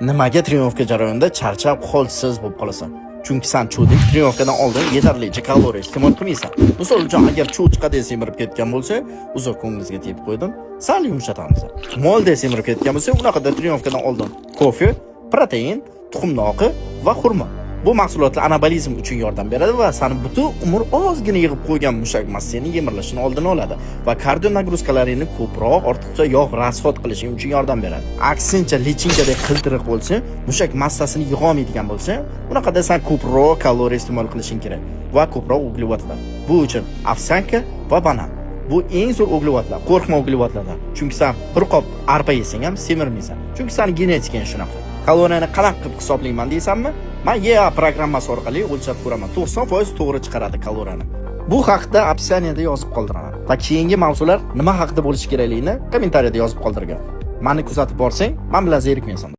Nimaga тренировка jarayonida charchab, holsiz bo'lib qolasan? Chunki san cho'dik тренировка dan oldin yetarlicha kaloriya iste'mol qilmaysan. Misol uchun, agar cho'chqadek semirib ketgan bo'lsa, uzr, ko'nglingizga tegib qo'ydim, sal yumshatamiz. Moldek semirib ketgan bo'lsa, unaqada тренировка dan oldin kofe, protein, tuxumni oqi va xurmo. Bu mahsulotlar anabolizm uchun yordam beradi va sani butun umr ozgina yig'ib qo'ygan mushak massangni yemirilishini oldini oladi va карdio нагрузка laringni ko'proq ortiqcha yog' расход qilishing uchun yordam beradi. Aksincha, lichinkadek qiltiriq bo'lsa, mushak massasini yig'olmaydigan bo'lsa, unaqada san ko'proq kaloriya iste'mol qilishing kerak va ko'proq uglevodlar. Bu uchun овсянка va banan. Bu eng zo'r uglevodlar. Qo'rqma uglevodlardan. Chunki san bir qop arpa yesang ham semirmaysan. Chunki sani genetikang shunaqa. Kaloriyani qanaqa qilib hisoblayman deysanmi? Man EA programmasi orqali o'lchab ko'raman. 90% to'g'ri chiqaradi kaloriyani. Bu haqda описание da yozib qoldiraman. Va keyingi mavzular nima haqida bo'lishi kerakligini kommentariyada yozib qoldirgan. Mani kuzatib borsang, men bilan zerikmaysan.